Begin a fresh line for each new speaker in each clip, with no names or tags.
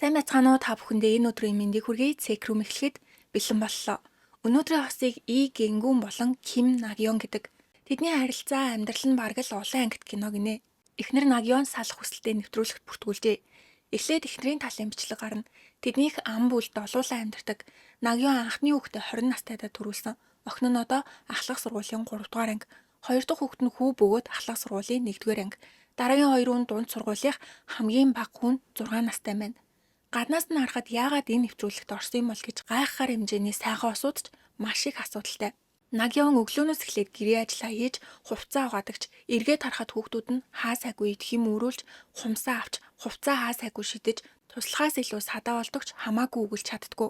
Сайн байцгаана уу, та бүхэндээ энэ өдрийн мэндийг хүргэе. Цекрум эхлэхэд бэлэн боллоо. Өнөөдрийн хосыг И Гингүн болон Ким Нагён гэдэг. Тэдний харилцаа, амьдрал нь бараг л олон ангит кино гинэ. Эхнэр Нагён салах хүсэлтэд нэвтрүүлэгт бүртгүүлжээ. Эхлээд эхнэрийн талын бичлэг гарна. Тэднийх ам бүл долуулан амьдардаг. Нагён анхны хүүхдээ 20 настайдаа төрүүлсэн. Охин нь одоо ахлах сургуулийн 3 дугаар анги. Хоёр дахь хүүхэд нь хүү бөгөөд ахлах сургуулийн 1 дугаар анги. Дараагийн хоёр хүн дунд сургуулийнх, хамгийн бага хүн 6 настай байна. Гаднаас нь харахад яагаад энэ нэвтрүүлэгт орсон юм бол гэж гайхахаар хэмжээний сайхан осууд ч маш их асуудалтай. Нагён өглөөнөөс эхлээд гэрээ ажиллаа хийж, хувцас угаадаг ч эргээд харахад хүүхдүүд нь хаа сайгүй идэх юм үүрүүлж, хумсаа авч, хувцас хаа сайгүй шидэж, туслахаас илүү садаа болдог ч хамаагүй өгүүлж чаддаггүй.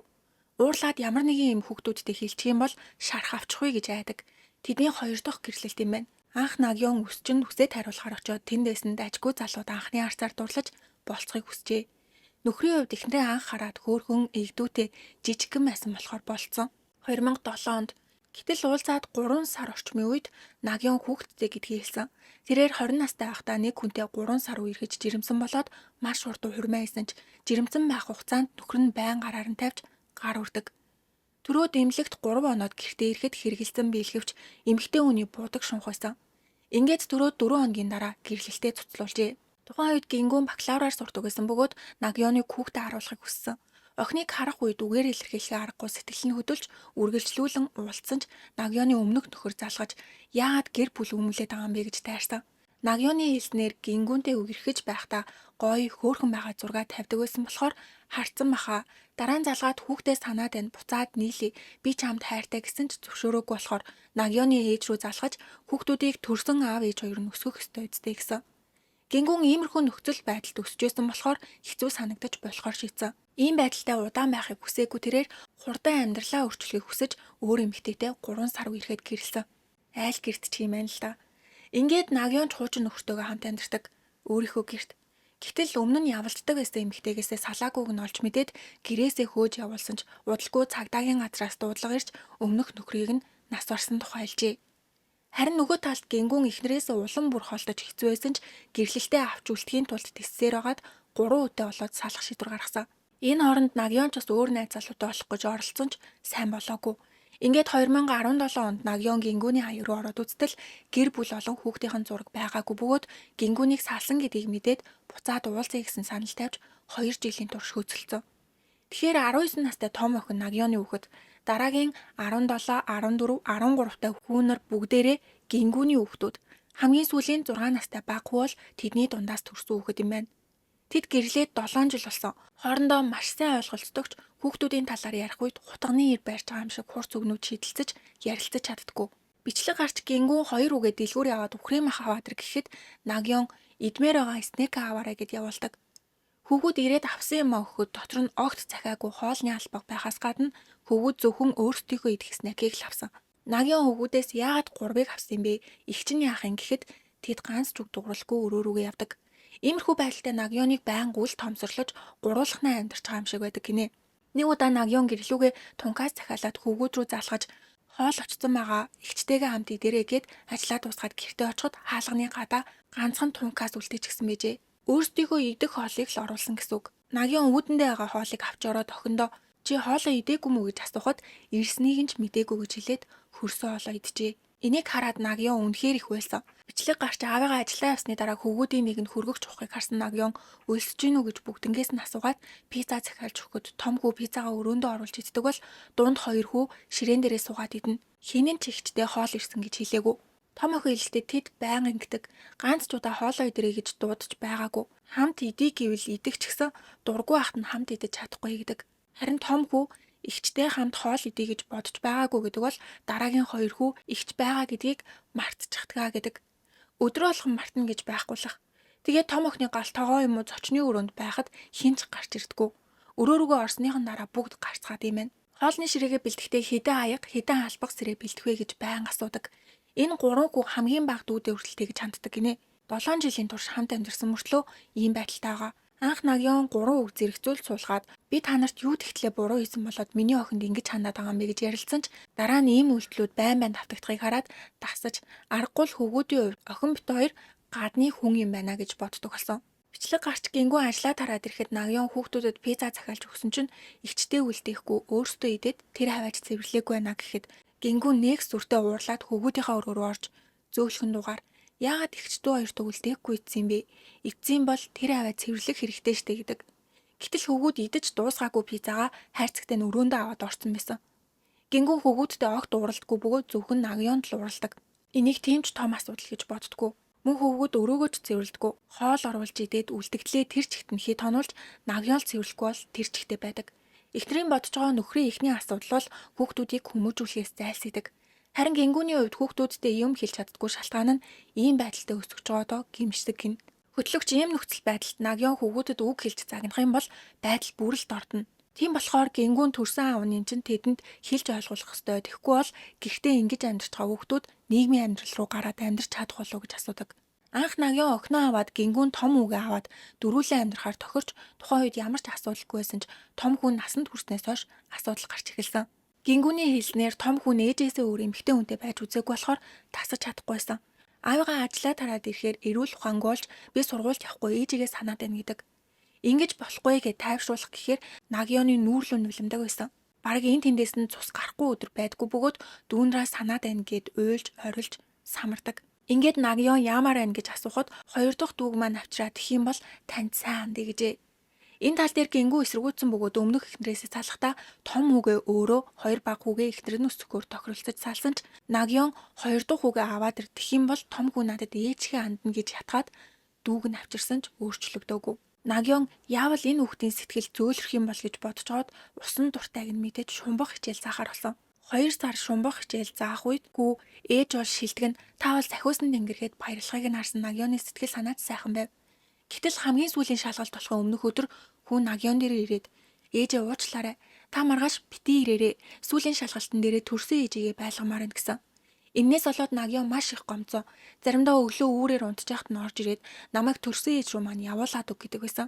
Уурлаад ямар нэгэн юм хүүхдүүдтэй хэлчих юм бол шарх авчихвээ гэж айдаг. Тэдний хоёр дахь гэрлэлт юм байна. Анх Нагён өсчин үсээ тариулахаар очиод тэнд байсан дажгүй залууд анхны харцаар дурлаж болцохыг хүсжээ. Нөхрийн хувьд эхнэрээ анх хараад хөөрхөн эгдүүтэй жижигхэн байсан болохоор болцсон. 2007 онд гэтэл уулзаад 3 сар орчмын үед Нагён хүүхэдтэй гэдгийг хэлсэн. Тэрээр 20 настай байхдаа нэг хүнтэй 3 сар үерхэж жирэмсэн болоод маш хурдан хурмаа хийсэн ч жирэмсэн байх хугацаанд нөхөр нь байн гараар нь тавьж гар үрдэг. Төрөө дэмлэгт 3 оноод гэртээ ирэхэд хэрэгэлсэн биелгэвч эмэгтэй хүний буудаг шунхуйсан. Ингээд төрөө 4 хоногийн дараа гэрлэлтээ цуцлуулжээ. Тухайн үед Гингүн бакалавраар сурдаг байсан бөгөөд Нагёныг хүүхдээ харуулахыг хүссэн. Охиныг харах үед үгээр илэрхийлэхээ аргагүй сэтгэл нь хөдөлж үргэлжлүүлэн уулзсан ч Нагёны өмнөх нөхөр залгаж яагаад гэр бүл өмлөөд байгаа юм бэ гэж тайрсан. Нагёны хэлснээр Гингүнтэй үерхэж байхдаа гоё хөөрхөн байгаа зураг тавьдаг байсан болохоор харцсан баха. Дараа нь залгаад хүүхдээ санаад байна, буцаад нийлээ. Би чамд хайртай гэсэн ч зөвшөөрөөгүй болохоор Нагёны ээж рүү залгаж хүүхдүүдийг төрсөн аав ээж хоёр нь өсгөх ёстой үсттэй гэсэн. Гингүн иймэрхүү нөхцөл байдалд өсөж байсан болохоор хэцүү санагдаж болохоор шийдсэн. Ийм байдалтай удаан байхыг хүсээгүй тэрээр хурдан амьдралаа өөрчлөхийг хүсэж өөр эмэгтэйтэй 3 сар үерхэд гэрэлсэн. Айл гэрт ч юм байна л да. Ингээд Нагён ч хуучин нөхөртөөгөө хамт амьдардаг. Өөрийнхөө гэрт. Гэтэл өмнө нь явалддаг байсан эмэгтэйгээсээ салаагүйг нь олж мэдээд гэрээсээ хөөж явуулсан ч удалгүй цагдаагийн газраас дуудлага ирж өмнөх нөхрийг нь нас барсан тухай хэлжээ. Харин нөгөө талд Гингүн эхнэрээс улам бүр холдож хэцүү байсан ч гэрлэлтээ авч үлдэхийн тулд тэссээр байгаад 3 үдэ болоод салах шийдвэр гаргасан. Энэ хооронд Нагён ч бас өөр найз залуутай болох гэж оролцсон ч сайн болоогүй. Ингээд 2017 онд Нагён Гингүний хаяг руу ороод үзтэл гэр бүл болон хүүхдийн зураг байгаагүй бөгөөд Гингүнийг салсан гэдгийг мэдээд буцаад уулзъя гэсэн санал тавьж 2 жилийн турш хөөцөлдсөн. Тэгэхээр 19 настай том охин Нагёны хүүхэд, дараагийн 17, 14, 13 тай хүүнэр бүгдээрээ Гингүний хүүхдүүд. Хамгийн сүүлийн 6 настай бага хүү бол тэдний дундаас төрсөн хүүхэд юм байна. Тэд гэрлээд 7 жил болсон. Хоорондоо маш сайн ойлголцдог ч хүүхдүүдийн талаар ярих үед хутганы ир байрч байгаа юм шиг хурц үгнүүд шидэлцэж ярилцаж чаддаггүй. Бичлэг гарч Гингүн хоёр үгээ дэлгүүр яваад үхрийн мах аваад ир гэхэд Нагён идмээр байгаа snack аваарай гэд явуулдаг. Хөвгүүд ирээд авсан юмаа өгөхөд дотор нь огт захиагүй хоолны албага байхаас гадна хөвгүүд зөвхөн өөрсдийнхөө идэх snack ийг л авсан. Нагён хөвгүүдээс яагаад гурвыг авсан юм бэ? Эгч нь яах юм гэхэд тэд ганц ч үг дууралгүй өрөө рүүгээ явдаг. Иймэрхүү байдалтай Нагёныг байнга үл тоомсорлож гуруулхнаа амьдарч байгаа юм шиг байдаг гинэ. Нэг удаа Нагён гэрлүүгээ тункаас захиалаад хөвгүүд рүү залгаж хоол очсон байгаа, эгчтэйгээ хамт идэрээ гээд ажлаа дуусгаад гэртээ очиход хаалганы гадаа ганцхан тункаас үлдээчихсэн байжээ. Өөрсдийнхөө идэх хоолыг л оруулсан гэсэн үг. Нагён үүдэндээ байгаа хоолыг авч ороод охиндоо чи хоолоо идээгүй мүү гэж асуухад ирснийг нь ч мдээгүй гэж хэлээд хөрсөө хоолоо иджээ. Энийг хараад Нагён үнэхээр их уйлсан. Бичлэг гарч аавыгаа ажиллаа явсны дараа хөвгүүдийн нэг нь хөргөгч ухахыг харсан Нагён өлсөж гин үү гэж бүгднгээс нь асуугаад пицца захиалж өгөхөд том хүү пиццагаа өрөөндөө оруулж иддэг бол дунд хоёр хүү ширээн дээрээ суугаад идэнэ. Хэн нь ч эгчтэй хоол ирсэн гэж хэлээгүй. Том охин хэлэхдээ тэд байнга ингэдэг. Ганц ч удаа хоолоо идэрэй гэж дуудаж байгаагүй. Хамт идье гэвэл идэх ч гэсэн дургүй байхад нь хамт идэж чадахгүй гэдэг. Харин том хүү эгчтэй хамт хоол идье гэж бодож байгаагүй гэдэг бол дараагийн хоёр хүү эгч байгаа гэдгийг мартчихдаг гэдэг. Өдрөө болгон мартна гэж байхгүйлах. Тэгээд том охины гал тогоо юм уу зочны өрөөнд байхад хэн ч гарч ирдэггүй. Өрөө рүүгээ орсныхон дараа бүгд гарцгаад юм байна. Хоолны ширээгээ бэлтгэхдээ хэдэн аяга, хэдэн албага сэрээ бэлтэх вэ гэж байнга асуудаг. Энэ гурван хүү хамгийн бага дүүдээ хүртэл тэгж ханддаг гинэ. 7 жилийн турш хамт амьдарсан мөртлөө ийм байдалтай байгаа. Анх Нагён гурван үг зэрэгцүүл суулгаад би та нарт юу тэгтлээ буруу хийсэн болоод миний охинд ингэж хандаад байгаа юм бэ гэж ярилцсан ч дараа нь ийм үйлдэлүүд байн байн давтагдахыг хараад дасаж аргагүй л хөвгүүдийн хувьд охин бит хоёр гадны хүн юм байна гэж боддог болсон. Бичлэг гарч гингүүн ажлаа тараад ирэхэд Нагён хүүхдүүдэд пицца захиалж өгсөн чинь эгчтэй үлдээхгүй өөрсдөө идээд тэр хавайч цэвэрлээгүй байна гэхэд гингүүн нэг сүртэй уурлаад хөвгүүдийнхээ өрөө рүү орж зөөлхөн дуугаар яагаад эгч дүү хоёрт үлдээхгүй идсэн юм бэ? Идсэн бол тэр хавай цэвэрлэх хэрэгтэй штэ гэдэг. Гэтэл хөвгүүд идэж дуусгаагүй пиццагаа хайрцагтай нь өрөөндөө аваад орсон байсан. Гингүүн хөвгүүдтэй огт ууралдаггүй бөгөөд зөвхөн Нагёнд л ууралдаг. Энийг тийм ч том асуудал гэж боддгоо. Мөн хөвгүүд өрөөгөө ч цэвэрлэдэггүй. Хоол оруулж идээд үлдэгдлээ тэр чигт нь хэд хонуулж Нагён л цэвэрлэхгүй бол тэр чигтээ байдаг. Эхнэрийн бодож байгаа нөхрийн эхний асуудал бол хүүхдүүдийг хүмүүжүүлэхээс зайлсхийдэг. Харин гингүүний хувьд хүүхдүүдтэй юм хэлж чаддаггүй шалтгаан нь ийм байдалтай өсөж байгаадоо гэмшдэг гин. Хөтлөгч ийм нөхцөл байдалд Нагён хөвгүүдэд үг хэлж загнах юм бол байдал бүр л дордно. Тийм болохоор гингүүн төрсөн аав нь чинь тэдэнд хэлж ойлгуулах ёстой. Тэгэхгүй бол гэртээ ингэж амьдарч байгаа хүүхдүүд нийгмийн амьдрал руу гараад амьдарч чадах болов уу гэж асуудаг. Анх Нагён охиноо аваад гингүүн том үгээ аваад дөрүүлэн амьдрахаар тохирч тухайн үед ямар ч асуудалгүй байсан ч том хүн насанд хүрснээс хойш асуудал гарч эхэлсэн. Гингүүний хэлснээр том хүн ээжээсээ өөр эмэгтэй хүнтэй байж үзээгүй болохоор тасаж чадахгүйсэн. Аавыгаа ажлаа тараад ирэхээр эрүүл ухаангүй болж би сургуульд явахгүй ээжигээ санаад байна гэдэг. Ингэж болохгүй гэж тайвшруулах гэхээр Нагёны нүүрлүү нулимдаг байсан. Бараг энэ тэндээс нь цус гарахгүй өдөр байдгүй бөгөөд дүүнраа санаад байна гэд уйлж орилж самардаг. Ингээд Нагён яамаар байна гэж асуухад хоёр дахь дүүг маань авчраа тэх юм бол танд сайн хандъя гэжээ. Энэ тал дээр гингүү эсэргүүцсэн бөгөөд өмнөх эхнэрээсээ салахдаа том хүүгээ өөрөө хоёр бага хүүгээ эхнэр нь өсгөхөөр тохиролцож салсан ч Нагён хоёр дахь хүүгээ аваад ирдэх юм бол том хүү надад ээжхээ хандна гэж ятгаад дүүг нь авчирсан ч өөрчлөгдөөгүй. Нагён яавал энэ хүүхдийн сэтгэл зөөлрөх юм бол гэж бодцоод усан дуртайг нь мэдэж шумбах хичээл заахаар болсон. 2 сар шумбах хичээл заах үед гүү ээж бол шилдэг нь та бол захиусан тэнгэргээд баярлахыг нь харсан Нагёны сэтгэл санаач сайхан байв. Гэтэл хамгийн сүүлийн шалгалт болохын өмнөх өдөр хүн Нагён дээр ирээд ээжээ уучлаарай. Та маргааш битгий ирээрээ. Сүүлийн шалгалтын дээрээ төрсөн ээжигээ байлгамаар байна гэсэн. Эннээс болоод Нагён маш их гомцоо. Заримдаа өглөө үүрээр унтж байхад нь орж ирээд намайг төрсөн ээж рүү маань явуулаад өг гэдэг байсан.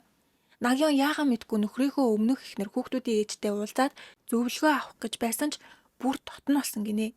Нагён яахаа мэдгүй нөхрийнхөө өмнөх эхнэр хүүхдүүдийн ээжтэй уулзаад зөвлөгөө авах гэж байсан ч бүр дотн болсон гинэ.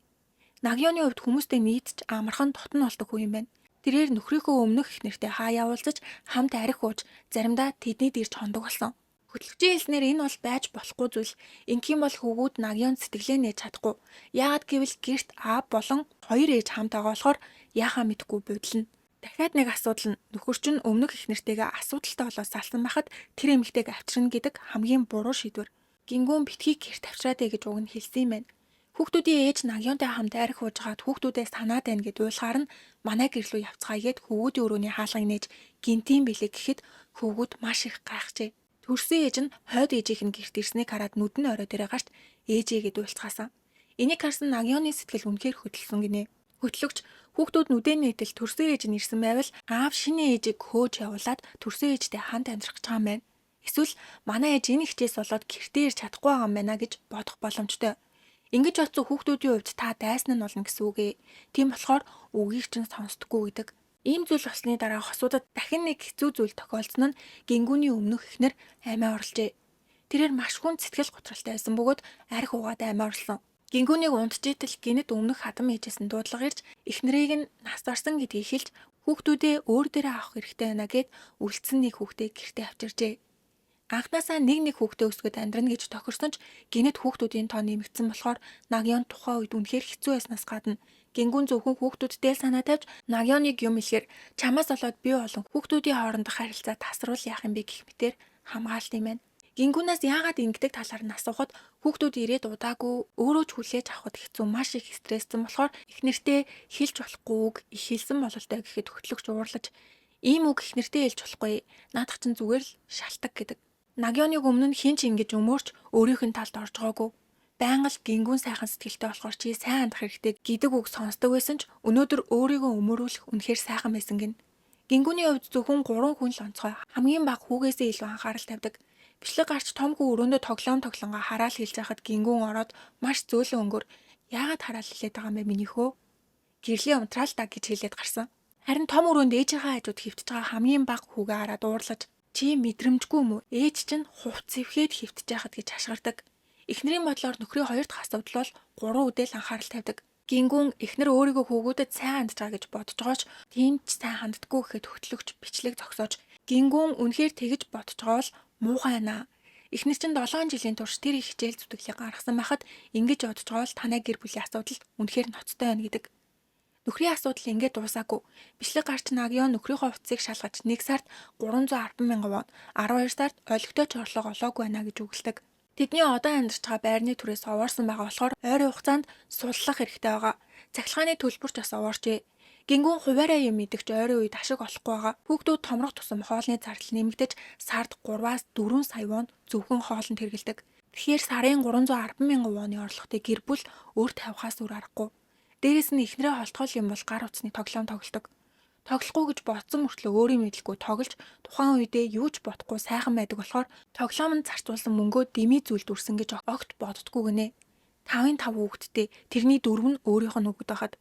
Нагёны хувьд хүмүүстэй нийтж амархан дотн болдог хүн юм байна. Тэрээр нөхрийнхөө өмнөх эхнэртэй хаяа уулзаж хамт архи ууж заримдаа тэднийд ирж хондог болсон. Хөтлөгчийн хэлснээр энэ бол байж болохгүй зүйл. Ингэх юм бол хөвгүүд Нагён сэтгэлээ нээж чадахгүй. Яагаад гэвэл гэрт аав болон хоёр ээж хамт байгаа болохоор яахаа мэдэхгүй буудлана. Дахиад нэг асуудал нь нөхөр чинь өмнөх эхнэртэйгээ асуудалтай болоод салсан байхад тэр эмэгтэйг авчирна гэдэг хамгийн буруу шийдвэр. Гингүүн битгий гэрт авчираад ээ гэж уг нь хэлсэн юм байна. Хүүхдүүдийн ээж Нагёнтай хамт архи ууж байгаад хүүхдүүдээ санаад байна гэд уйлахаар нь манай гэр лүү явцгаая гэд хөвгүүдийн өрөөний хаалгыг нээж гинтийн билээ гэхэд хөвгүүд маш их гайхжээ. Төрсөн ээж нь хойд ээжийнх нь гэрт ирснийг хараад нүд нь орой дээрээ гарч ээжээ гэд уйлцгаасан. Энийг харсан Нагёны сэтгэл үнэхээр хөдөлсөн гинэ. Хөтлөгч хүүхдүүд нүдээ нээтэл төрсөн ээж нь ирсэн байвал аав шинэ ээжийг хөөж явуулаад төрсөн ээжтэй хамт амьдрах гэж байгаа юм байна. Эсвэл манай ээж энэ хичээс болоод гэртээ ирж чадахгүй байгаа юм байна гэж бодох боломжтой. Ингэж бодсон хүүхдүүдийн хувьд та дайсан нь болно гэсэн үг ээ. Тийм болохоор үгийг чинь сонсдоггүй гэдэг. Ийм зүйл болсны дараа хосуудад дахин нэг хэцүү зүйл тохиолдсон нь гингүүний өмнөх эхнэр амиа орложээ. Тэрээр маш хүнд сэтгэл готролтой байсан бөгөөд архи уугаад амиа орлсон. Гингүүнийг унтж итэл гэнэт өмнөх хадам ээжээс нь дуудлага ирж эхнэрийг нь нас барсан гэдгийг хэлж хүүхдүүдээ өөр дээрээ авах хэрэгтэй байна гэд үлдсэн нэг хүүхдээ гэртээ авчирчээ. Анхнаасаа нэг нэг хүүхдээ өсгөхөд амьдрна гэж тохирсон ч гэнэт хүүхдүүдийн тоо нэмэгдсэн болохоор Нагён тухайн үед үнэхээр хэцүү байснаас гадна гингүүн зөвхөн хүүхдүүдтэй л санаа тавьж Нагёныг юм хэлэхээр чамаас болоод би болон хүүхдүүдийн хоорондох харилцаа тасруул яах юм бэ гэх мэтээр хамгаалт юм байна. Гингүүнээс яагаад ингэдэг талаар нь асуухад хүүхдүүд ирээд удаагүй өөрөө ч хүлээж авахд хэцүү маш их стресссэн болохоор эхнэртээ хэлж болохгүй үг их хэлсэн бололтой гэхэд хөтлөгч уурлаж ийм үг эхнэртээ хэлж болохгүй наадах чинь зүгээр л шалтаг гэдэг. Нагёныг өмнө нь хэн ч ингэж өмөөрч өөрийнх нь талд орж байгаагүй. Байнга л гингүүн сайхан сэтгэлтэй болохоор чи сайн хандах хэрэгтэй гэдэг үг сонсдог байсан ч өнөөдөр өөрийгөө өмөөрүүлэх үнэхээр сайхан байсан гин. Гингүүний хувьд зөвхөн 3 хүн л онцгой. Хамгийн бага хүүгээсээ илүү анхаарал тавьдаг. Бичлэг гарч том хүү өрөөндөө тоглоом тоглонгоо хараал хэлж байхад гингүүн ороод маш зөөлөн өнгөөр яагаад хараал хэлээд байгаа юм бэ минийхөө? Гэрлийн унтраал та гэж хэлээд гарсан. Харин том өрөөнд ээжийнхээ хажууд хэвтэж байгаа хамгийн бага хүүгээ хараад уурлаж чи мэдрэмжгүй юм уу? Ээж чинь хувц эвхэд хэвтэж байхад гэж хашгирдаг. Эхнэрийн бодлоор нөхрийн хоёр дахь асуудал бол 3 үдэл анхаарал тавьдаг. Гингүүн эхнэр өөрийгөө хөвгүүдэд сайн хандж байгаа гэж бодож байгаа ч тийм ч сайн ханддаггүй гэхэд хөтлөгч бичлэг зогсоож Гингүүн үнэхээр тэгж бодож байгаа бол муухай байна. Эхнэр чинь 7 жилийн турш тэр их хичээл зүтгэлийг гаргасан байхад ингэж бодож байгаа бол танай гэр бүлийн асуудал үнэхээр ноцтой байна гэдэг. Нөхрийн асуудал ингээд дуусаагүй. Бичлэг гарч Нагион нөхрийнхөө утсыг шалгаж 1 сард 310 мянган вон, 12 сард олигтой ч орлого олоогүй байна гэж үгэлдэг. Тэдний одоо амьдарч байгаа байрны түрээс овоорсон байгаа болохоор ойрын хугацаанд суллах хэрэгтэй байгаа. Цахилгааны төлбөр ч бас овоорчээ. Гингүүн хуваараа юм идэгч ойрын үед ашиг олохгүй байгаа. Хүүхдүүд томрох тусам хоолны зардал нэмэгдэж сард 3-аас 4 сая вон зөвхөн хоолнд хэрэглэдэг. Тэгэхээр сарын 310 мянган воны орлоготой гэр бүл өөр тавихаас өөр аргагүй. Дээрээс нь эхнэрээ холтгол юм бол гар утасны тоглоом тоглодог. Тоглохгүй гэж бодсон мөртлөө өөрийн мэдлгүй тоглож тухайн үедээ юу ч бодохгүй сайхан байдаг болохоор тоглоом нь зарцуулсан мөнгөө дэмий зүйлд үрсэн гэж огт боддггүй гинэ. 5-ын 5 хүүхэдтэй тэрний 4 нь өөрийнх нь хүүхэд байхад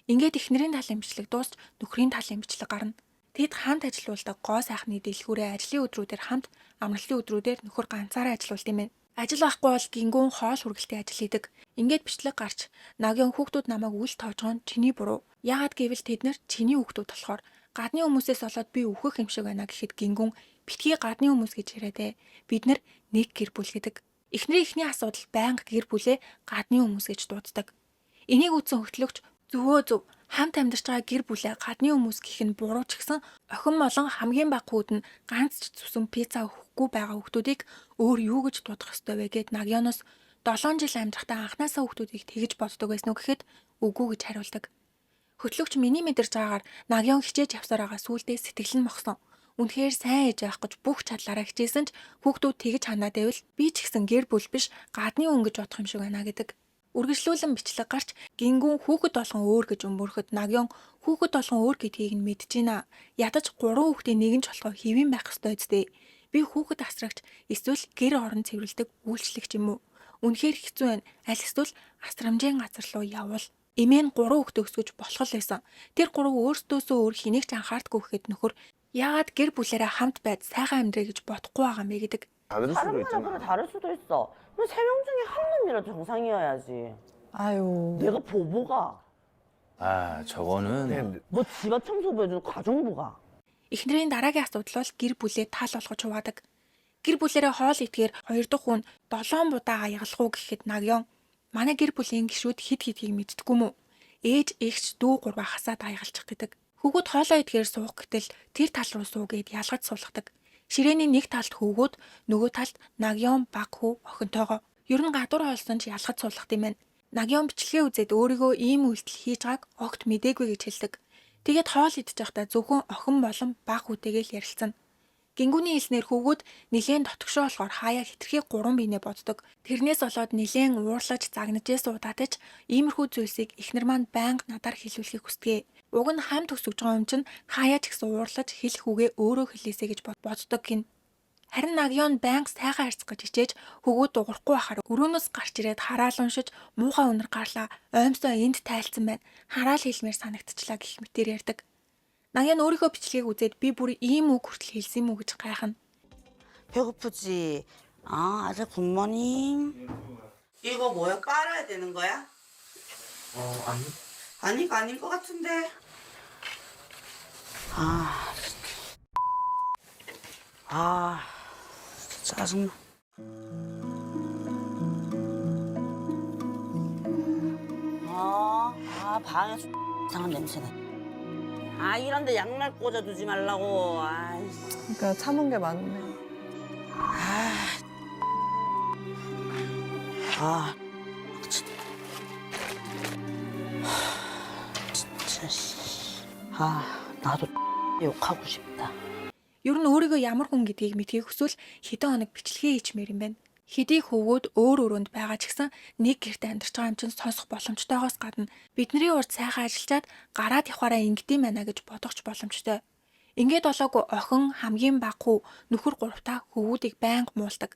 ингээд эхнэрийн талын бичлэг дуусч нөхрийн талын бичлэг гарна. Тэд хамт ажилуулдаг гоо сайхны дэлгүүрээ ажлын өдрүүдээр хамт амралтын өдрүүдээр нөхөр ганцаараа ажилуулд юм байна. Ажил авахгүй бол гингүүн хоол хүргэлтийн ажил хийдэг. Ингээд бичлэг гарч Нагион хүүхдүүд намайг үл тоож байгаа нь чиний буруу. Яагаад гэвэл тэд нар чиний хүүхдүүд болохоор гадны хүмүүсээс болоод би үхэх юм шиг байна гэхэд гингүүн битгий гадны хүмүүс гэж яриад ээ. Бид нар нэг гэр бүл гэдэг. Эхнэрийн эхний асуудал байнга гэр бүлээ гадны хүмүүс гэж дууддаг. Энийг үзсэн хөтлөгч зөвөө зөв хамт амьдарч байгаа гэр бүлээ гадны хүмүүс гэх нь буруу ч гэсэн охин болон хамгийн бага хүүд нь ганц ч зүсэн пицца өгөхгүй байгаа хүүхдүүдийг өөр юу гэж дуудах ёстой вэ гэд Нагионоос 7 жил амьдрахдаа анханасаа хүүхдүүдийг тэгж боддог байсан уу гэхэд үгүй гэж хариулдаг. Хөтлөгч миний мэдэрч байгаагаар Нагион хичээж явсаар байгаа сүулдэ сэтгэл нь мохсон. Үнэхээр сайн ээж байх гэж бүх чадлаараа хичээсэн ч хүүхдүүд тэгж ханаад байвал би ч гэсэн гэр бүл биш гадны хүн гэж бодох юм шиг байна гэдэг. Үргэлжлүүлэн бичлэг гарч гингүүн хүүхэд болгон өөр гэж өмөрөхөд Нагион хүүхэд болгон өөр гэдгийг нь мэдэж байна. Ядаж 3 хүүхдийн нэг нь ч болохоо хэвэн байх ёстой үстэй. Би хүүхэд асрагч эсвэл гэр орон цэвэрлэдэг үйлчлэгч юм уу? Үнэхээр хэцүү байна. Аль эсвэл асрамжийн газар руу явуул. Эмээ нь 3 хүүхдээ өсгөж болох л байсан. Тэр гурав өөрсдөөсөө өөр хэнийг ч анхаардаггүй гэхэд нөхөр яагаад гэр бүлээрээ хамт байд сайхан амьдрэ гэж бодохгүй байгаа юм бэ гэдэг.
다를 수도
다른
있잖아.
거는 그래 다를 수도 있어. 그럼 세 명 중에 한 놈이라도 정상이어야지.
아유.
내가 보보가
아, 저거는
네,
뭐 집앞 청소부 해주는 가정부가.
Эхнэрийн дараагийн асуудал бол гэр бүлээ тал болгож хуваадаг. Гэр бүлээрээ хоол идэхээр хоёр дахь хүн 7 будаа аягалах уу гэхэд Нагион манай гэр бүлийн гишүүд хэд хэдгийг мэддэггүй мүү? Ээж, эгч, дүү гурваа хасаад аягалчих гэдэг. Хүүгүүд хоолоо идэхээр суух гэтэл тэр тал руу суу гэд ялгаж суулгадаг. Ширээний нэг талд хүүгүүд, нөгөө талд Нагион баг хүү охинтойгоо. Ер нь гадуур хоолсон ч ялгаж суулгах юм байна. Нагион бичлэгээ үзээд өөрийгөө ийм үйлдэл хийж байгааг огт мдээгүй гэж хэлдэг. Тэгээд хоол идэж байхдаа зөвхөн охин болон баг хүүтэйгээ л ярилцсан. Гингүүний хэлснээр хүүгүүд нилээн дотгошоо болохоор хаяа хитрхи гурван биенээ боддог. Тэрнээс болоод нилээн уурлаж загнажээс удаатай ч иймэрхүү зүйлсийг эхнэр маань байнга надаар хэлүүлэхийг хүсдэг. Уг нь хамт өсөж байгаа юм чинь хаяа ч гэсэн уурлаж хэлэх үгээ өөрөө хэлээсэй гэж боддог гин. Харин Нагион байнга сайхан харьцах гэж хичээж хөгөө дуурахгүй байхаар өрөөнөөс гарч ирээд хараал уншиж муухай үнэр гарлаа оймсоо энд тайлцсан байна. Хараал хэлмээр санагдчихлаа гэх мэтэр ярьдаг. Нагион өөрийнхөө бичлэгийг үзээд би бүр ийм үг хүртэл хэлсэн юм уу гэж гайхна.
배고프지? 아, 아들 good morning. 이거 뭐야? 빨아야 되는 거야? 어, 아니. 아니, 아닌 것 같은데. 아, 진짜. 아, 진짜 짜증나. 아, 아, 방에서 이상한 냄새나. 아, 이런데 양말 꽂아두지 말라고. 아이씨.
그러니까 참은 게 많네.
아, 진짜. 진짜, 씨. 아, 나도 욕하고 싶다.
Ер нь өөрийгөө ямар хүн гэдгийг мэдхийг хүсвэл хэдэн хоног бичлэгээ хийчмээр юм байна. Хэдий хөвгүүд өөр өрөөнд байгаа ч гэсэн нэг гэрте амьдарч байгаа юм чинь сонсох боломжтойгоос гадна бидний урд сайхан ажиллачаад гараад явахаараа ингэдэм байна гэж бодох ч боломжтой. Ингээд болоогүй охин хамгийн бага хүү нөхөр гуравтаа хөвгүүдийг байнга муулдаг.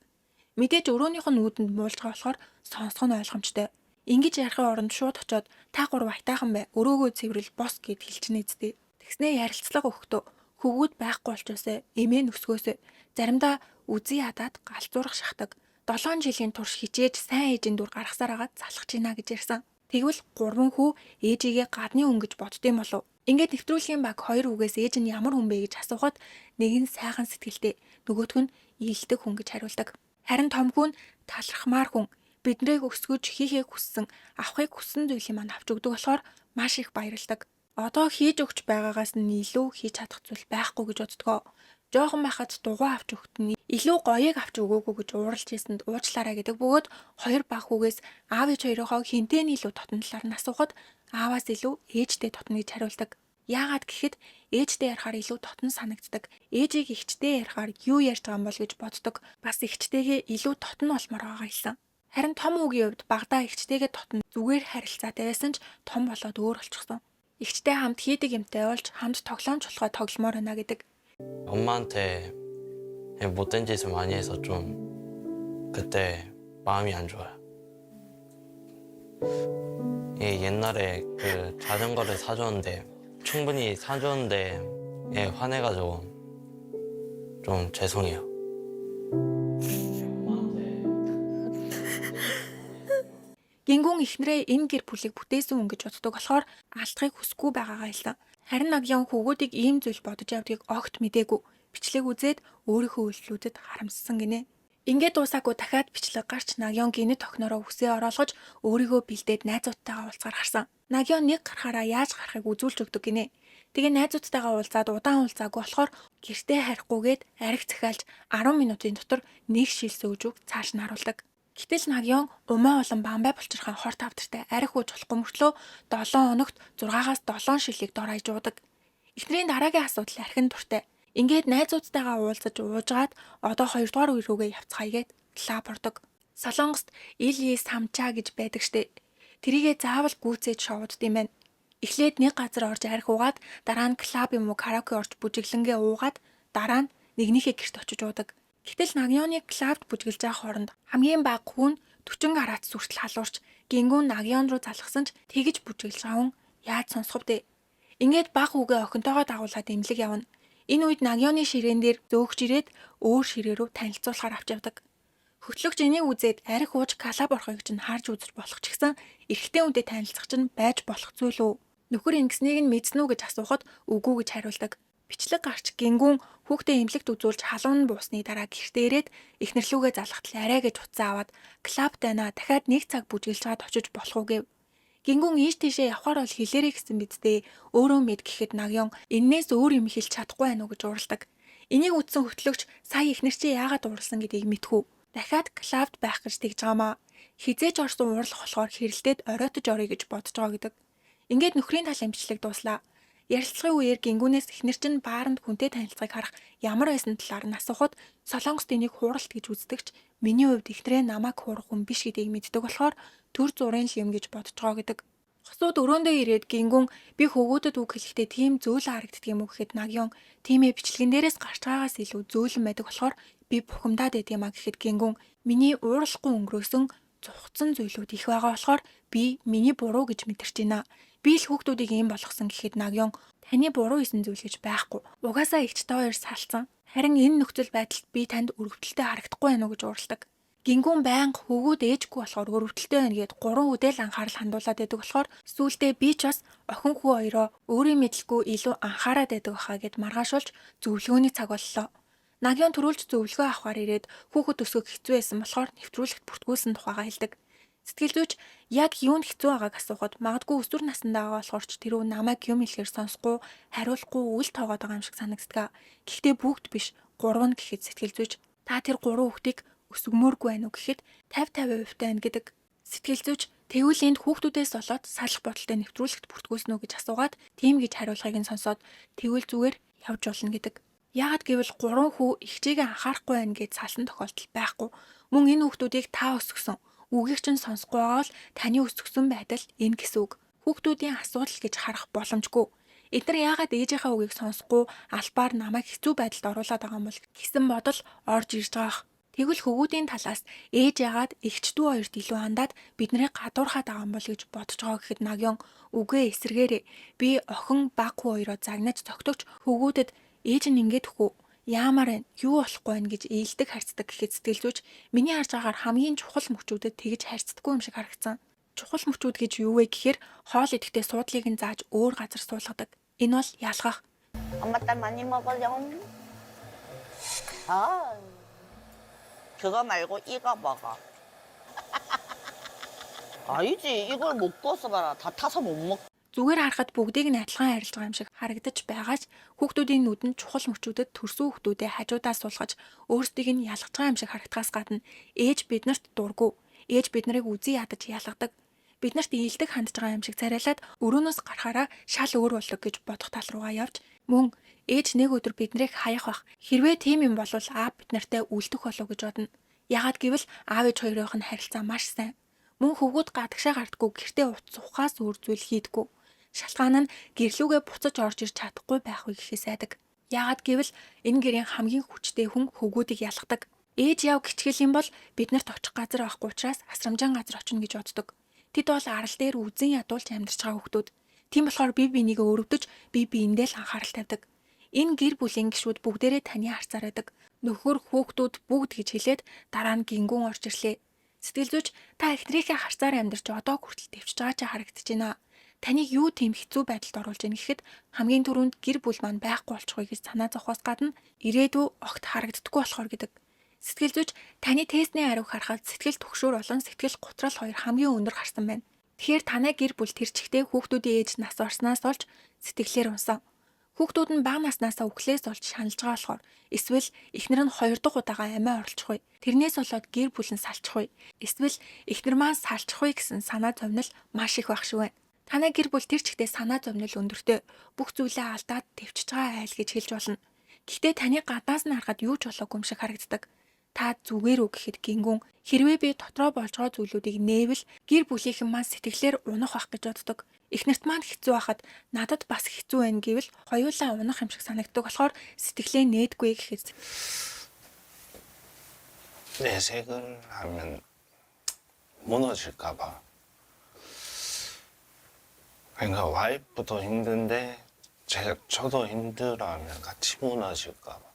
Мэдээж өрөөнийх нь үүдэнд муулж байгаа болохоор сонсох нь ойлгомжтой. Ингэж ярихын оронд шууд очиод та гурав аятайхан бай өрөөгөө цэврэл бос гэд хэлчихнэ зү. Тэгснээ ярилцлага өгөхдөө хөвгүүд байхгүй болчоосоо эмээ нөсгөөсөө заримдаа үзий ядаад галзуурах шахдаг. 7 жилийн турш хичээж сайн ээжийн дүр гаргасаар агаад залхаж гинэ гэж ярьсан. Тэгвэл гурван хүү ээжигээ гадны хүн гэж боддсон болов. Ингээд нэвтрүүлгийн баг хоёр үгээс ээж нь ямар хүн бэ гэж асуухад нэг нь сайхан сэтгэлтэй, нөгөөх нь ийдэг хүн гэж хариулдаг. Харин том хүн талархмаар хүн биднийг өсгөж хийхээ хүссэн, авахыг хүссэн зүйлийг маань авч өгдөг болохоор маш их баярладаг. Одоо хийж өгч байгаагаас нь илүү хийж чадах зүйл байхгүй гэж боддгоо. Жохон байхад дугуй авч өгт нь илүү гоёыг авч өгөөгүй гэж ууралж ийсэнд уучлаарай гэдэг бөгөөд хоёр баг хүүгээс аав ээж хоёрынхоо хинтээ нь илүү дотн талаар нь асуухад ааваас илүү ээжтэй дотно гэж хариулдаг. Яагаад гэхэд ээжтэй ярихаар илүү дотн санагддаг. Ээжийг эгчтэй ярихаар юу ярьж байгаа юм бол гэж боддог. Бас эгчтэйгээ илүү дотн болмоор байгаа хэлсэн. Харин том хүүгийн хувьд багадаа эгчтэйгээ дотн зүгээр харилцаатай байсан ч том болоод өөр болчихсон. Эгчтэй хамт хийдэг юмтай болж хамт тоглоомч болохоо тогломоор байна гэдэг.
엄마한테 그냥 못된 짓을 많이 해서 좀 그때 마음이 안 좋아요. 예, 옛날에 그 자전거를 사줬는데 충분히 사줬는데 예, 화내가지고 좀 죄송해요.
Гингүн эхнэрээ энэ гэр бүлийг бүтээсэн хүн гэж боддог болохоор алдахыг хүсэхгүй байгаагаа хэлсэн. Харин Нагьян хүүгүүдийг ийм зүйл бодож явдгийг огт мдээгүй. Бичлэг үзээд өөрийнхөө үйлдэлүүдэд харамссан гинэ. Ингээд дуусаагүй дахиад бичлэг гарч Нагьян гинэт охиноороо үсээ ороолгож өөрийгөө бэлдээд найзуудтайгаа уулзгаар гарсан. Нагьян нэг гарахаараа яаж гарахыг үзүүлж өгдөг гинэ. Тэгээ найзуудтайгаа уулзаад удаан уулзаагүй болохоор гэртээ харихгүйгээд арх захиалж 10 минутын дотор нэг шил сөөж үг цааш нь харуулдаг. Гэтэл Нагьян умаа болон бамбай булчирхайн хор тавдартай арх ууж болохгүй мөртлөө 7 хоногт 6-аас 7 шилийг дор хаяж уудаг. Эхнэрийн дараагийн асуудал архин дуртай. Ингээд найзуудтайгаа уулзаж уужгаад одоо 2 дугаар үе рүүгээ явцгаая гэд клаб ордог. Солонгост ил и самчаа гэж байдаг штэ. Тэрийгээ заавал гүйцээж шоудд юм байна. Эхлээд нэг газар орж арх уугаад дараа нь клаб юм уу караоке орж бүжиглэнгээ уугаад дараа нь нэгнийхээ гэрт очиж уудаг. Гэтэл Нагьёныг клабд бүжиглж байгаа хооронд хамгийн бага хүн 40 гараат сүртэл халуурч гингүүн Нагьён руу залгасан ч тэгж бүжиглж байгаа хүн яаж сонсох вэ? Ингээд бага хүүгээ охинтойгоо дагуулад эмнэлэг явна. Энэ үед Нагьёны ширээн дээр зөөгч ирээд өөр ширээ рүү танилцуулахаар авч явдаг. Хөтлөгч энийг үзээд арх ууж клаб орохыг чинь харж үзэж болох ч гэсэн эрэгтэй хүнтэй танилцах чинь байж болох зүйл үү? Нөхөр ингэснийг нь мэдсэн үү гэж асуухад үгүй гэж хариулдаг. Бичлэг гарч гингүүн хүүхдээ эмнэлэгт үзүүлж халуун нь буусны дараа гэртээ ирээд эхнэрлүүгээ залгатал арай гэж утсаа аваад клаб дайнаа дахиад нэг цаг бүжиглж чад очиж болох уу гэв. Гингүүн ийш тийшээ явхаар бол хэлээрэй гэсэн биз дээ. Өөрөө мэд гэхэд Нагьён эннээс өөр юм хэлж чадахгүй байна уу гэж уурладаг. Энийг үзсэн хөтлөгч сая эхнэр чи яагаад ууралсан гэдгийг мэдхүү. Дахиад клабд байх гэж тэгж байгаамаа. Хизээж орсон уурлах болохоор хэрэлдээд оройтож орё гэж бодож байгаа гэдэг. Ингээд нөхрийн талын бичлэг дууслаа. Ярилцлагын үеэр гингүүнээс эхнэр чинь бааранд хүнтэй танилцахыг харах ямар байсан талаар нь асуухад Солонгост энийг хууралт гэж үздэгч миний хувьд эхнэрээ намайг хуурах хүн биш гэдгийг мэддэг болохоор төр зургийн л юм гэж бодож байгаа гэдэг. Хосууд өрөөндөө ирээд гингүн би хөвгүүдэд үг хэлэхдээ тийм зөөлөн харагддаг юм уу гэхэд Нагьён тийм ээ бичлэгэн дээрээс гарч байгаагаас илүү зөөлөн байдаг болохоор би бухимдаад байдаг юм а гэхэд гингүн миний уурлахгүй өнгөрөөсөн зугцсан зүйлүүд их байгаа болохоор би миний буруу гэж мэдэрч байна. Би л хүүхдүүдийг ийм болгосон гэхэд Нагьён таны буруу хийсэн зүйл гэж байхгүй. Угаасаа эгч та хоёр салцсан. Харин энэ нөхцөл байдалд би танд өргөдөлтэй харагдахгүй байна уу гэж уурладаг. Гингүүн байнга хөвгүүд ээжгүй болохоор өрөвдөлтэй байна гэд гурван үдэл анхаарал хандуулад байдаг болохоор сүүлдээ би ч бас охин хүү хоёроо өөрийн мэдлгүй илүү анхаарад байдаг байхаа гэд маргаашуулж зөвлөгөөний цаг боллоо. Нагьён түрүүлж зөвлөгөө авахар ирээд хүүхэд өсгөх хэцүү байсан болохоор нэвтрүүлэгт бүртгүүлсэн тухайгаа хэлдэг. Сэтгэл зүйч яг юунд хэцүү байгааг асуухад магадгүй өсвөр насндаа байгаа болохоор ч тэрүү намайг юм хэлэхээр сонсохгүй, хариулахгүй үл тоогоод байгаа юм шиг санагддаг. Гэхдээ бүгд биш, гурав нь гэхэд сэтгэл зүйч та тэр гурван хүүхдийг өсгөмөөргүй байна уу гэхэд 50 50% байна гэдэг. Сэтгэл зүйч тэгвэл энд хүүхдүүдээс болоод салах бодолтой нэвтрүүлэгт бүртгүүлсэн үү гэж асуугаад тийм гэж хариулахыг нь сонсоод тэгвэл зүгээр явж болно гэдэг. Яагаад гэвэл гурван хүү эгчээгээ анхаарахгүй байна гэж салсан тохиолдол байхгүй. Мөн энэ хүүхдүүдийг та өсгсөн. Үгийг чинь сонсохгүй байгаа бол таны өсгсөн байдал энэ гэсэн үг. Хүүхдүүдийн асуудал гэж харах боломжгүй. Эдгээр яагаад ээжийнхээ үгийг сонсохгүй албаар намайг хэцүү байдалд оруулаад байгаа юм бол гэсэн бодол орж ирж байгаа. Тэгвэл хөвгүүдийн талаас ээж яагаад эгч дүү хоёрт илүү хандаад биднийг гадуурхаад байгаа юм бол гэж бодож байгаа гэхэд Нагьён үгүй эсрэгээрээ би охин баг хүү хоёроо загнаж цогтогч хөвгүүдэд ээж нь ингээд хүү яамаар байна юу болохгүй байна гэж ээлдэг харьцдаг гэхэд сэтгэл зүйч миний харж байгаагаар хамгийн чухал мөчүүдэд тэгж харьцдаггүй юм шиг харагдсан. Чухал мөчүүд гэж юу вэ гэхээр хоол идэхдээ суудлыг нь зааж өөр газар суулгадаг. Энэ бол ялгах.
엄마 딸 많이 먹어요. 아, 그거 말고 이거 먹어. 아니지, 이걸 못 구워서 봐라. 다 타서 못 먹.
Зүгээр харахад бүгдийг нь адилхан харилцаж байгаа юм шиг харагдаж байгаа ч хүүхдүүдийн нүдэнд чухал мөчүүдэд төрсөн хүүхдүүдээ хажуудаа суулгаж өөрсдийг нь ялгаж байгаа юм шиг харагдахаас гадна ээж биднэрт дургүй. Ээж бид нарыг үзий ядаж ялгадаг. Биднэрт ийдэг хандж байгаа юм шиг царайлаад өрөөнөөс гарахаараа шал өөр болдог гэж бодох тал руугаа явж мөн ээж нэг өдөр биднийг хаях бах. Хэрвээ тийм юм бол аав бид нартай үлдэх болов гэж бодно. Яагаад гэвэл аав ээж хоёрын нь харилцаа маш сайн. Мөн хөвгүүд гадагшаа гардггүй гэртээ ут сухаас өөр зүйл хийдэггүй. Шалтгаан нь гэрлүүгээ буцаж орж ирч чадахгүй байх вэ гэхээс айдаг. Яагаад гэвэл энэ гэрийн хамгийн хүчтэй хүн хөвгүүдийг ялгадаг. Ээж яв гिचгэл юм бол биднэрт очих газар байхгүй учраас асрамжаан газар очино гэж боддог. Тэд бол арал дээр үзэн ядуулж амьдарч байгаа хүүхдүүд. Тийм болохоор бие бинийгээ өрөвдөж бие биендээ л анхаарал тавьдаг. Энэ гэр бүлийн гишүүд бүгдээрээ таны харцаар байдаг. Нөхөр хүүхдүүд бүгд гэж хэлээд дараа нь гингүүн орж ирлээ. Сэтгэл зүйч та эхнэрийнхээ харцаар амьдарч одоо хүртэл төвчж байгаа чи харагдаж байна. Таныг юу тийм хэцүү байдалд оруулж ийн гэхэд хамгийн түрүүнд гэр бүл маань байхгүй болчихгүй гэж санаа зовхоос гадна ирээдүй огт харагддаггүй болохоор гэдэг. Сэтгэл зүйч таны тестний хариуг харахад сэтгэл түгшүүр болон сэтгэл гутрал хоёр хамгийн өндөр гарсан байна. Тэгэхээр танай гэр бүл тэр чигтээ хүүхдүүдийн ээж нас орсноос олж сэтгэлээр унсан. Хүүхдүүд нь бага наснаасаа үхлээс олж шаналж байгаа болохоор эсвэл эхнэр нь хоёр дахь удаага амиа орлочихгүй. Тэрнээс болоод гэр бүл нь салчихгүй. Эсвэл эхнэр маань салчихгүй гэсэн санаа зовнил маш их байх шиг байна. Танай гэр бүл тэр чигтээ санаа зовнил өндөртэй бүх зүйлээ алдаад төвчж байгаа айл гэж хэлж болно. Гэхдээ таны гаднаас нь харахад юу ч болоогүй юм шиг харагддаг. Та зүгээр үү гэхэд гингүн хэрвээ би дотроо болж байгаа зүйлүүдийг нээвэл гэр бүлийнхэн маань сэтгэлээр унах байх гэж боддог. Эхнэрт маань хэцүү байхад надад бас хэцүү байна гэвэл хоёулаа унах юм шиг санагддаг болохоор сэтгэлээ нээдгүй гэхэд
내색을 하면 무너질까 봐. 그러니까 와이프도 힘든데 제가 저도 힘들어하면 같이 무너질까 봐.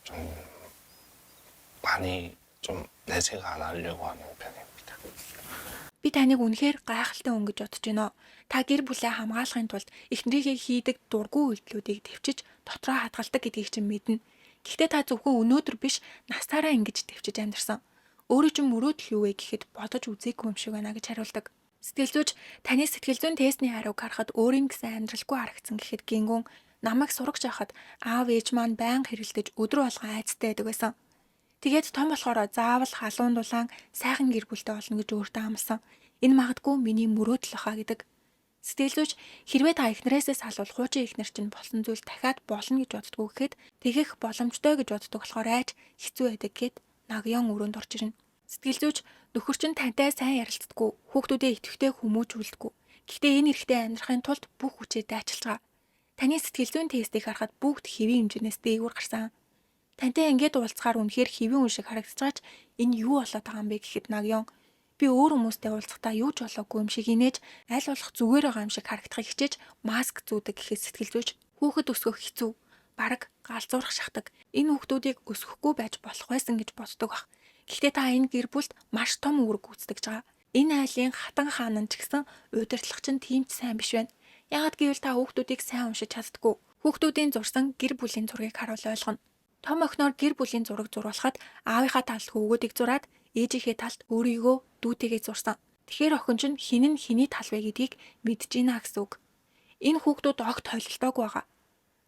좀 많이 좀 내색 안 하려고 하는 편입니다.
Би таныг үнэхээр гайхалтай хүн гэж бодож байна. Та гэр бүлээ хамгаалахын тулд эхнэрийнхээ хийдэг дургүй үйлдэлүүдийг төвчж дотроо хадгалдаг гэдгийг чинь мэднэ. Гэхдээ та зөвхөн өнөөдөр биш насаараа ингэж төвчж амьдарсан. Өөрөө чинь мөрөөдөл юу вэ гэхэд бодож үзээгүй юм шиг байна гэж хариулдаг. Сэтгэл зүйч таны сэтгэл зүйн тестний хариуг харахад өөрийн гэсэн амьдралгүй харагдсан гэхэд гингүн намайг сурагч байхад аав ээж маань байнга хэрэлдэж өдөр болгон айцтай байдаг байсан. Тэгээд том болохоор заавал халуун дулаан сайхан гэр бүлтэй болно гэж өөртөө амласан. Энэ магадгүй миний мөрөөдөл баха гэдэг. Сэтгэл зүйч хэрвээ та эхнэрээсээ салвал хуучин эхнэр чинь болсон зүйл дахиад болно гэж боддгоо гэхэд тэгэх боломжтой гэж боддог болохоор айж хэцүү байдаг гэд Нагён өрөөнд орж ирнэ. Сэтгэл зүйч нөхөр чинь тантай сайн ярилцдаггүй, хүүхдүүдээ идэвхтэй хүмүүжүүлдэггүй. Гэхдээ энэ эрхтэй амьдрахын тулд бүх хүчээ дайчилж байгаа. Таны сэтгэл зүйн тестийг харахад бүгд хэвийн хэмжээнээс дээгүүр гарсан. Тантай ингээд уулзахаар үнэхээр хэвийн үн шиг харагдаж байгаа ч энэ юу болоод байгаа юм бэ гэхэд Нагён би өөр хүмүүстэй уулзахдаа юу ч болоогүй юм шиг инээж аль болох зүгээр байгаа юм шиг харагдахыг хичээж маск зүүдэг гэхэд сэтгэл зүйч хүүхэд өсгөх хэцүү бараг галзуурах шахдаг. Энэ хүүхдүүдийг өсгөхгүй байж болох байсан гэж боддог бах. Гэхдээ та энэ гэр бүлд маш том үүрэг гүйцэтгэж байгаа. Энэ айлын хатан хаан нь ч гэсэн удирдлага чинь тийм ч сайн биш байна. Яагаад гэвэл та хүүхдүүдийг сайн уншиж чаддаггүй. Хүүхдүүдийн зурсан гэр бүлийн зургийг харуул ойлгоно. Том охиноор гэр бүлийн зураг зурулахад аавынхаа талд хөвгүүдийг зураад ээжийнхээ талд өөрийгөө дүүтэйгээ зурсан. Тэгэхээр охин чинь хин нь хэний тал вэ гэдгийг мэдэж гинэ гэсэн үг. Энэ хүүхдүүд огт холилдоогүй байгаа.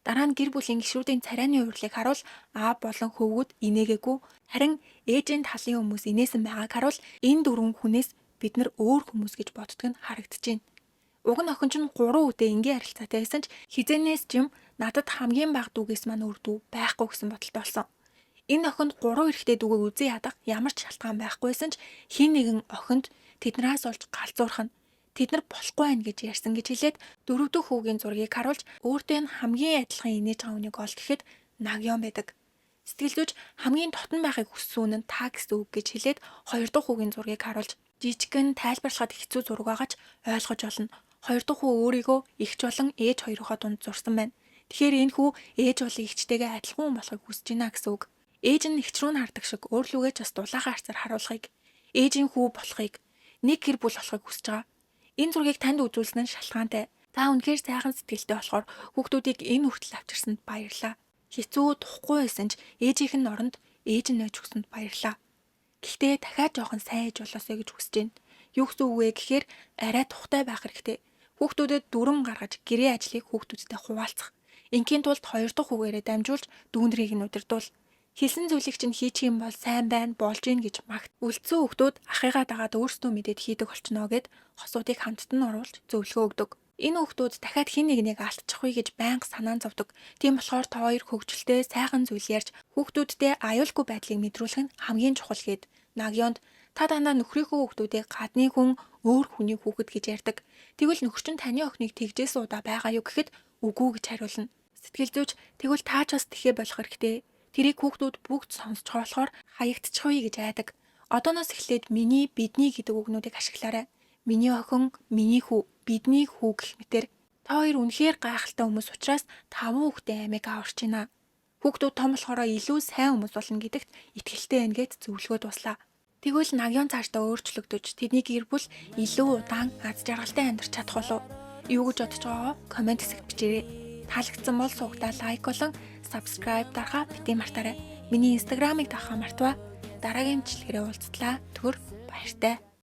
Дараа нь гэр бүлийн гишүүдийн царайны хувирлыг харуул аав болон хөвгүүд инээгээгүй харин ээжийн талын хүмүүс инээсэн байгааг харуул энэ дөрвөн хүнээс бид нар өөр хүмүүс гэж боддог нь харагдаж байна. Уг нь охин чинь 3 үедээ энгийн харилцаатай байсан ч хизэнээс ч юм надад хамгийн бага дүүгээс маань өөр дүү байхгүй гэсэн бодолтой болсон. Энэ охинд 3 эрэгтэй дүүгээ үзэн ядах ямар ч шалтгаан байхгүйсэн ч хин нэгэн охинд тэднээс олж галзуурах нь тэд нар болохгүй байх гэж ярьсан гэж хэлээд дөрөв дэх хүүгийн зургийг харуулж өөртөө нь хамгийн адилхан инээж байгаа хүнийг ол гэхэд Нагён байдаг. Сэтгэл зүйч хамгийн дотн байхыг хүссэн үн нь та гэсэн үг гэж хэлээд хоёр дахь хүүгийн зургийг харуулж жижигхэн тайлбарлахад хэцүү зураг байгаа ч ойлгож олно. Хоёр дахь хүү өөрийгөө эгч болон ээж хоёрынхоо дунд зурсан байна. Тэгэхээр энэ хүү ээж болон эгчтэйгээ адилхан хүн болохыг хүсэж байна гэсэн үг. Ээж нь эгч рүү нь хардаг шиг өөр лүгээ ч бас дулаахан харцаар харуулахыг, ээжийн хүү болохыг, нэг гэр бүл болохыг хүсэж байгаа. Энэ зургийг танд үзүүлсэн нь шалтгаантай. Та үнэхээр сайхан сэтгэлтэй болохоор хүүхдүүдийг энэ хүртэл авчирсанд баярлаа. Хэцүү тухгүй байсан ч ээжийнх нь оронд ээж нь нойж өгсөнд баярлаа. Гэхдээ дахиад жоохон сайн ээж болоосой гэж хүсэж байна. Юу гэсэн үг вэ гэхээр арай тухтай байх хэрэгтэй. Хүүхдүүдэд дүрм гаргаж гэрээ ажлыг хүүхдүүдтэй хуваалцах. Ингийн тулд хоёр дахь үгээрээ дамжуулж дүүнрийг нь удирдуул. Хэлсэн зүйлийг чинь хийчих юм бол сайн байна, болж гин гэж магт. Үлдсэн хүүхдүүд ахыгаа дагаад өөрсдөө мэдээд хийдэг болчихноо гэд хосуудыг хамтд нь оруулж зөвлөгөө өгдөг. Энэ хүүхдүүд дахиад хэн нэгнийг алдчихгүй гэж байнга санаан зовдөг. Тийм болохоор та хоёр хөгжилтэй сайхан зүйл ярьж хүүхдүүддээ аюулгүй байдлыг мэдрүүлэх нь хамгийн чухал гээд Нагёнд та дандаа нөхрийнхөө хүүхдүүдийг гадны хүн өөр хүний хүүхэд гэж ярьдаг. Тэгвэл нөхөр чинь таны охиныг тэгжээс удаа байгаа юу гэхэд үгүй гэж хариулна. Сэтгэл зүйч тэгвэл та ч бас тэхээ болох хэрэгтэй. Тэрийг хүүхдүүд бүгд сонсож болохоор хаягдчихвээ гэж айдаг. Одооноос эхлээд миний, бидний гэдэг үгнүүдийг ашиглаарай. Миний охин, миний хүү, бидний хүү гэх мэтэр та хоёр үнэхээр гайхалтай хүмүүс учраас таван хүүхдээ амийг аварч байна. Хүүхдүүд том болохоор илүү сайн хүмүүс болно гэдэгт итгэлтэй байна гэд зөвлөгөө дуслаа. Тэгвэл Нагён цаашдаа өөрчлөгдөж тэдний гэр бүл илүү удаан аз жаргалтай амьдарч чадах болов. Юу гэж бодож байгаагаа comment хэсэгт бичээрэй. Таалагдсан бол суугдаа like болон subscribe дарахаа битгий мартаарай. Миний Instagram-ыг дагахаа мартваа. Дараагийн бичлэгээрээ уулзтлаа. Түр баяртай.